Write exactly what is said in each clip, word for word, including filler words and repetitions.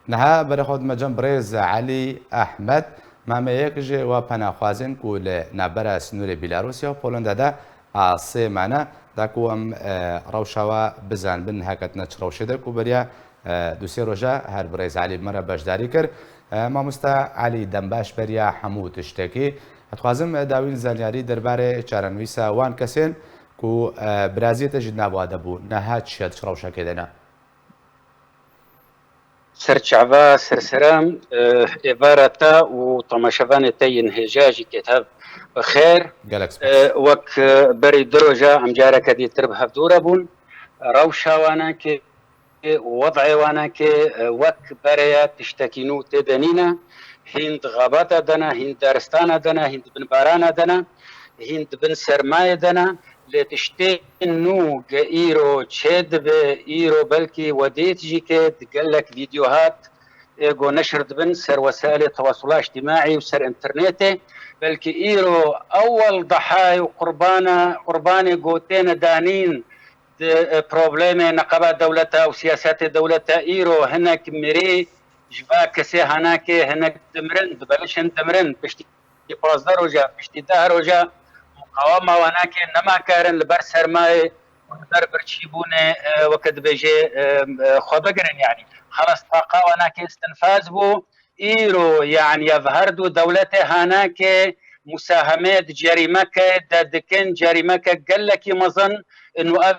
Niha berê xwe dime cem birêz Elî Ehmed, me me yek ji wa penaxwazên ku li navbera sînorê Bîlarûsya û Polonda de asê mane, da ku em, e, rewşa wa bizanbin, niha ketine çi rewşê de ku beriya, e, du sê roja her birêz Elî bi me re beşdarî kir. E, mamosta Elî, dembaş beriya hemû tiştekî. Ez dixwazim, e, dawîn zanyarî derbarê çarenivîsa wan kesên ku, e, biraziyê te jî di nav wa de bû. Niha çi ye, di çi rewşekê de ne? Serçava serseram, e, êvara te û temaşevanê te yên hêja jî kêt hev bi xêr. Gelek spas. E, wek, e, berî du roja em careke dîtir bi hevdû re bûn. Rewşa wanakê û wed'ê wanakê, e, wek berê ye, tiştekî nû tê de nîne. Hîn di xebata de ne, hîn deristana de ne, hîn di bin barana de ne, hîn di bin sermayê de ne. Lê tiştên nû ge îro çê dibe, îro belkî we dît jî ke di gelek vîdeo hat, ê go neşir dibin ser wesailê tewasula îctîmaî û ser înternetê. Belkî îro ewel dehayê û qurbana, qurbanê gotêne danîn di, e, problemê neqeba dewleta û siyasetê dewleta îro hinek mirî ji va kesê hanakê hinek dimirin, dibelişin dimirin. Piştî pazdeh roja, piştî deh roja muqawema wanakê nema karin li ber sermayê û li ber birçîbûnê, e, weke dibêjê, e, e, xwe bigirin, yanî xelas taqa wanakê stinfaz bû. Îro, yanî ev her du dewletê hanakê musahemê di cerîmeke de dikin, cerîmeke gelekî mezin, û ev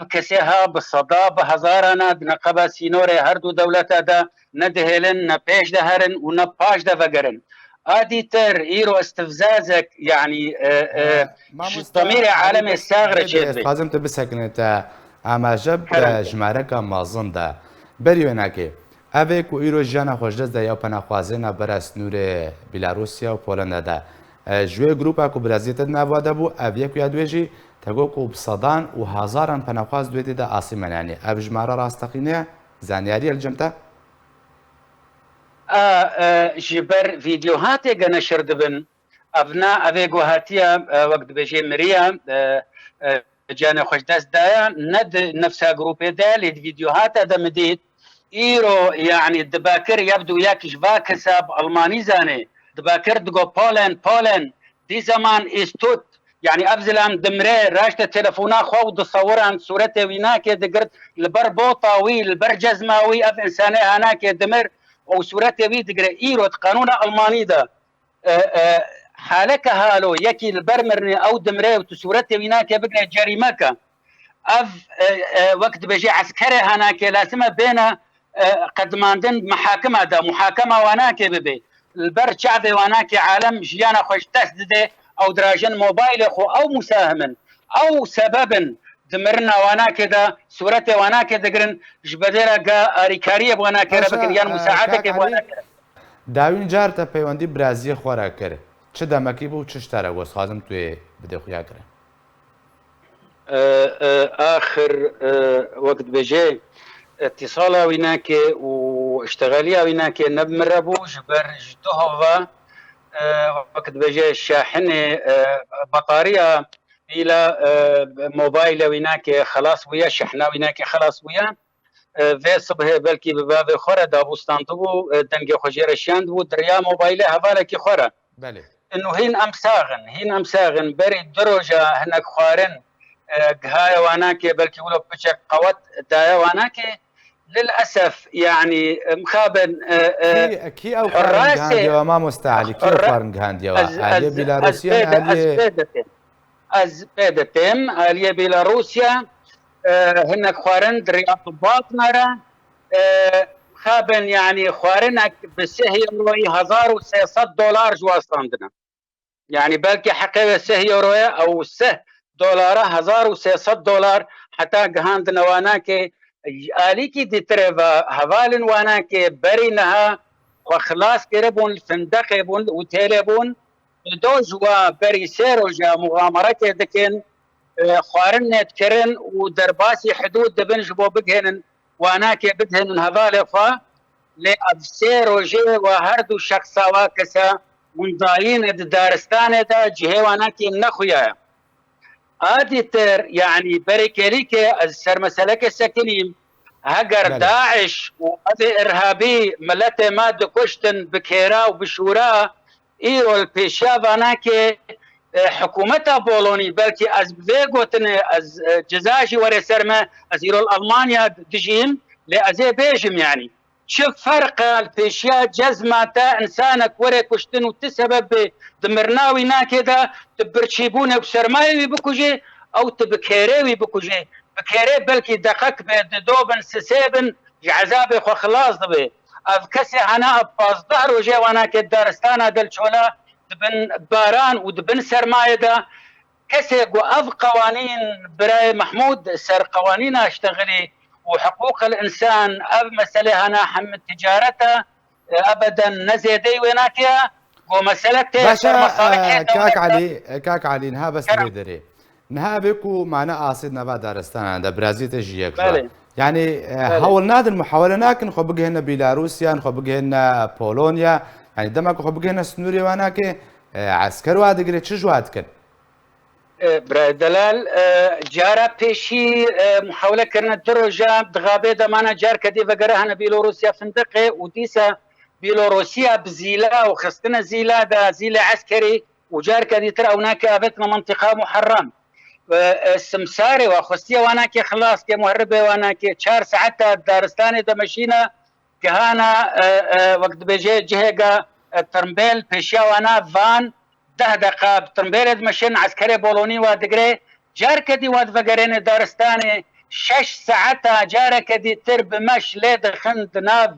kesê ha bi seda, bi hezarana di neqeba sînorê her du dewleta de ne dihêlin, ne pêş de herin û ne paş de vegerin. A dîtir îro istifzazek, yanî, e, e, ji demîrê alemê sax re çêdibê. Dixwazim tu bisekine te amaje bi jimareka mezin de. Berî wênakê, ev ê ku îro jiyana xwe ji dest de ya penaxwazê navbera sînorê Bîlarûsya û Polenda de. E, ji wê grûpa ku biraziyê te di nava de bû, ev yek û ya duwê jî te got ku bi sedan û hezaran penaxwaz di wê dê de asê mane. Yanî ev jimare rasteqîne ye? Zanyarî ye li cem te? A, e, ji ber vîdyohatê ge neşir dibin. Ev na, ev ê ku hatiye, e, wek dibêjê miriye, e, e, canê xwe ji dest daye, ne di nefsa grûpê de, lê di vîdyohata de min dît. Îro, yanî, dibakir yev du yek ji va kesa bi Almanî zanê. Dibakir digo Polen, Polen, diese Mann ist tot. Yanî ev zilam dimre, raşte telefona xwe û disewiran sûretê wî nake digirt, li ber bota wî, li ber cezma wî ev însanê hanake dimir û sûretê wî digire. Îro di qanûna Almanî de, e, e, haleke halo yekî li ber mirinê ew dimre û tu sûretê wî nake bigire cerîmeke. Ev, e, e, wek dibêje eskerê hanake lazim e bêne, e, qedmandin mihakima de, muhakema wanakê bibe. Li ber çavê wanakê alem jiyana xwe ji dest dide, ew dirajin mobaylê xwe, ew musahimin, ew sebebin di mirina wanakê de, sûretê wanakê digirin, ji bedêra ga arîkariyê bi wanakê re bikin, yan musaadekê bi wanakê re. Dawîn car te peywendî biraziyê xwe re kir. Çi demekî bû û çi ji te re got? Dixwazim tu yê bidê xuya kirin. E, e, axir, e, wek dibêje, îtîsala wînakê û îştixaliya wînakê ne bi min re bû, ji ber ji duhova, e, wek dibêje, şahinê, e, betariya pîla, e, mobaylê wînakê xelas bûye, şehna wînakê xelas bûye. E, vê sibhê belkî bi bavê xwe re dabû standibû, e, dengê xwe jê re şiyandibû, di riya mobaylê hevalekî xwe re. Belê. Û hîn em sax in, hîn em sax in. Berî du roja hinek xwarin, e, gihaye wanakê, belkî wilo piçek qewet daye wanakê. Lilesef, yanî, e, mixabin, e, e, Kî, kî ew xwarin hurasê, gihandiye we, mamoste Elî? Kî ew hurra-, xwarin gihandiye we? ez, Aliyê ez, ez Bîlarûsya ne pê de, ez aliyê pê de têm, ez pê de têm, aliyê Bîlarûsya, e, hinek xwarin di riya tibatna re, e, mixabin, yanî xwarinek bi sih euroyî hezar û sê sed dolar ji we standine. Yanî belkî heqê wê sih euro ye, ew sih dolara hezar û sê sed dolar heta gihandine wanakê. Alîkî dîtirê ve hevalên wanakê berî niha xwe xilas kiribûn, li findeqê bûn, li otêlê bûn. Li do ji we berî sê roja muxamerekê dikin, e, xwarin nêt kirin û derbasî hidûd dibin ji bo bigihênin wanakê, bidihênin hevalê xwe. Lê ev sê rojê wa her du şexsa wa kesa windayî ne di daristanê de cihê wanakê nexuya ye. A dîtir, yanî berê kêlîkê ez ser meseleke sekinîm. Heger Belê. DAIŞ û evê irhabî miletê me dikuştin bi kêra û bi şûra, îro li pêşiya vanakê, e, hikûmeta Polonî, belkî ez bi vê gotinê, ez, e, ceza jî were ser me, ez îro li Almanya dijîm, lê ez ê bêjim, yanî çi ferq e li pêşiya cezma te însanek were kuştin û ti sebeb bê di mirina wî nakê de, tu birçîbûnê û sermayê wî bikujê, ew tu bi kêrê wî bikujê. Bi kêrê belkî deqek bê, dido bin, sisê bin, ji ezabê xwe xilas dibe. Ev kesê hene ev pazdeh rojê wanakê daristana Delçola di bin baran û di bin sermayê de. Kesê ku ev qewanîn, birayê Mehmûd, ser qewanîna ştexilî û hiqûqil însan, ev mesele hene hem ticaret e, e, ebeden ne zêdeyî wê nake, ku mesele tê Baş e, ser mesalihê e, kak dewlet de. Elî, e, kak Elî, niha bes Kerem. Divê derê. Niha vê ku mane asê di nava daristanan de, birazî te jî yek ji Belê. Wan. Yanî, e, Belê. Hewl nadin, muhawele nakin, xwe bigihêne Bîlarûsya, xwe bigihêne Polonya. Yanî, dema ku xwe bigihêne sinûrê wanakê, e, esker wa digire, çi ji wa dikin? E, Birayê delal, e, cara pêşî, e, muhawele kirine du roja, di xabê de mane carke dî vegere hene Bîlorûsya findiqê û dîsa Bîlorûsya bi zîla û xistine zîla de, zîlê eskerî û carke dîtir ew nake avêtine mentiqa muherrem. E, e, simsarê wa xwestiye wanakê xilas ke, muherribê wanakê çar saeta daristanê de meşîne, gihana, e, e, wek dibêje cihêga, e, tirmbêl pêşiya wana van deh deqa bi tirmbêlê dimeşin, eskerê Bolonî wa digire, carke dî wa divegerêne daristanê, şeş saeta careke dîtir bi meş lê dixin di nav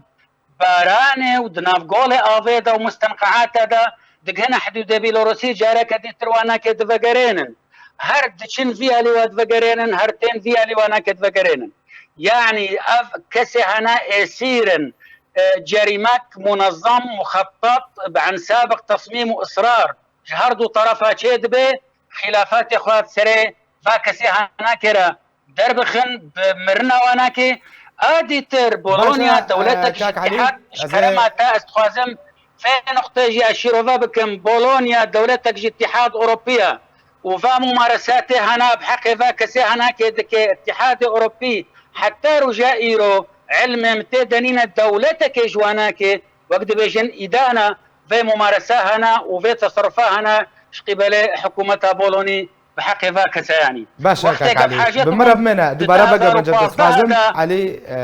baranê û di nav golê avê de û mustenqeata de digihine hidûdê Bîlorûsî, careke dîtir wanakê divegerênin. Her diçin vî alî wa divegerênin, her tên vî alî wanakê divegerênin. Yanî ev kesê hene êsîr in, e, cerîmek, munezam, muxettat, bi ensabiq tesmîm û israr ji her du terefa çê dibe, xîlafatê xwe serê va kesê hanakê re derbixin, bi mirina wanakê. A dîtir Polonya Baş e, dewletek e, ji kak Elî, îtîhad, ji ez ê kerema te ez dixwazim vê nuqtê jî ez şîrove bikim. Polonya dewletek ji Îtîhad Ewropî ye û va mumaresatê hena bi heqê va kesê henakê dike. Îtîhadê Ewropî heta roja îro ilmê min tê de nîne dewletekê ji wanakê, wek dibêjin îdana vê mumaresa hene û vê teserufa hene ji qîbelê hikûmeta Polonî bi heqê va keseyanî. Baş e, Wextê kak Elî. Bi min re bimêne, dubare vegerin cem te. Dixwazim, Elî, e,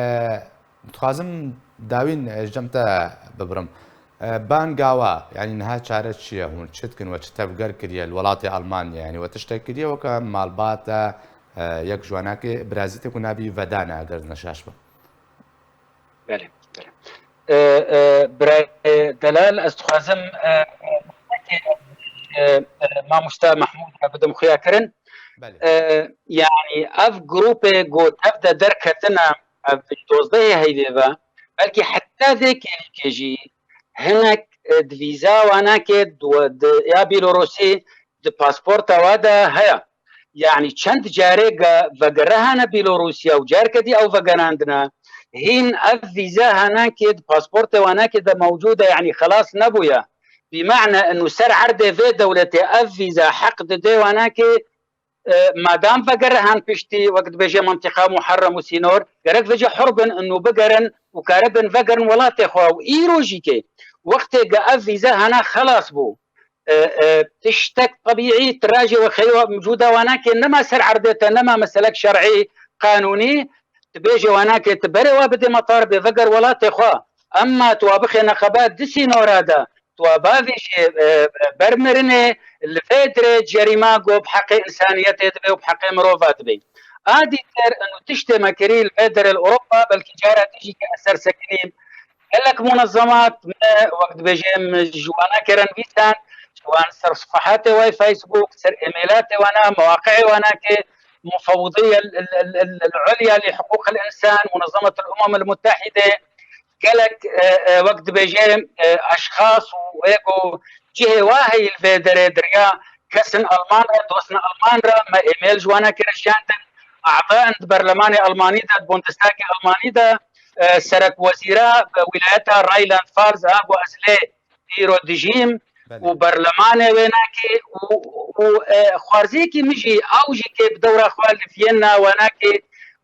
dixwazim dawîn, e, ji cem te bibirim. E, bangawa, yanî niha çare çi ye? Hûn çi dikin we çi tevger kiriye li welatê Almanya? Yanî we tiştek kiriye weke malbat e, e, yek ji wanakê birazî te ku navî Vedane, eger ez ne şaş bim. Belê, belê. E, e, birayê delal, ez dixwazim, e, e, e, mamosta Mehmûd re bidim xuya kirin. Belê. E, yanî ev grûpê ku tev de derketine, ev ji dozdehê heyvê ve, belkî heta vê kêlîkê jî hinek, e, di vîza wanakê di, di, ya Bîlorûsî di pasporta wa de heye. Yanî çend carê ge-, vegerehane Bîlorûsya û carke dî ew vegerandine. Hîn ev vîza hanakê di pasportê wanakê de mewcûd e, yanî xelas nebûye. Bîmane inu ser erdê vê dewletê ev vîza heq dide wanakê, e, madam vegerehan piştî, wek dibêje mentiqa muherrem û sînor, gerek vêce hur bin inu bigerin û karibin vegerin welatê xwe. Û îro jî ke wextê ge ev vîza hana xelas bû, e, e, tiştek tebîî, tirajê wexeyê wa mewcûda wanakê nema ser erdê te, nema meselek şer'î, qanûnî, dibêje wanakê tu berê wa bidê metar bê, veger welatê xwe. Emma tu wa bixê neqeba di sînora de, tu wa bavêjê, e, ber mirinê, li vê dirê cerîma go bi heqê însaniyetê dibe û bi heqê mirova dibe. A dîtir û tiştê me kirî li vê derê li Ewropa, belkî cara dijî ke ez ser sekinîm, gelek munezemat me, wek dibêjim, ji wanakê re nivîsan, ji wan ser sifehatê wê Facebook, ser emaîlatê wana, mewaqi'ê wanakê, mufewidî el, el, el, el, el ulya li hiqûq el însan, munezemet el umem el mutehîde, gelek, e, e, wek dibêje, e, eşxas û ego cihê wa heyî li vê derê diriya kesin Alman re, dostin Alman re, me email ji wanakê re şiyandin, a'da in di berlemanê Almanî de, di Bundestagê Almanî de, e, serek wezîra, e, wîlayeta Rheinland-Pfalz a ku ez lê îro dijîm Belê. Û berlemanê wê nakê û, û, e, xwarziyekî min jî, ew jî kê bi dewra xwe li Viyena wanakê,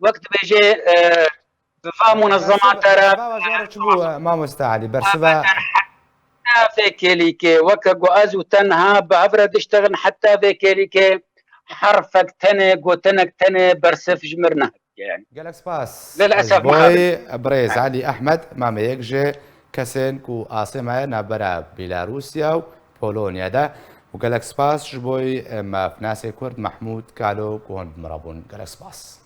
wek dibêje, e, Bi va munezema te re. Bersiva we ji we re çi bû, mamoste Elî? Bersiva. Heta vê kêlîkê, weke ku ez û tenha bi hev re diştexin, heta vê kêlîkê herfek tenê, gotinek tenê bersiv ji mir nehatiye, yani. Gelek spas. Lilesef. Ji bo birêz Elî Ehmed, mamê yek ji kesên ku asê me navbera Bîlarûsya û Polonyaya de, û gelek spas ji bo mafnasê Kurd Mehmûd Kalo ku hûn bi me re bûn. Gelek spas.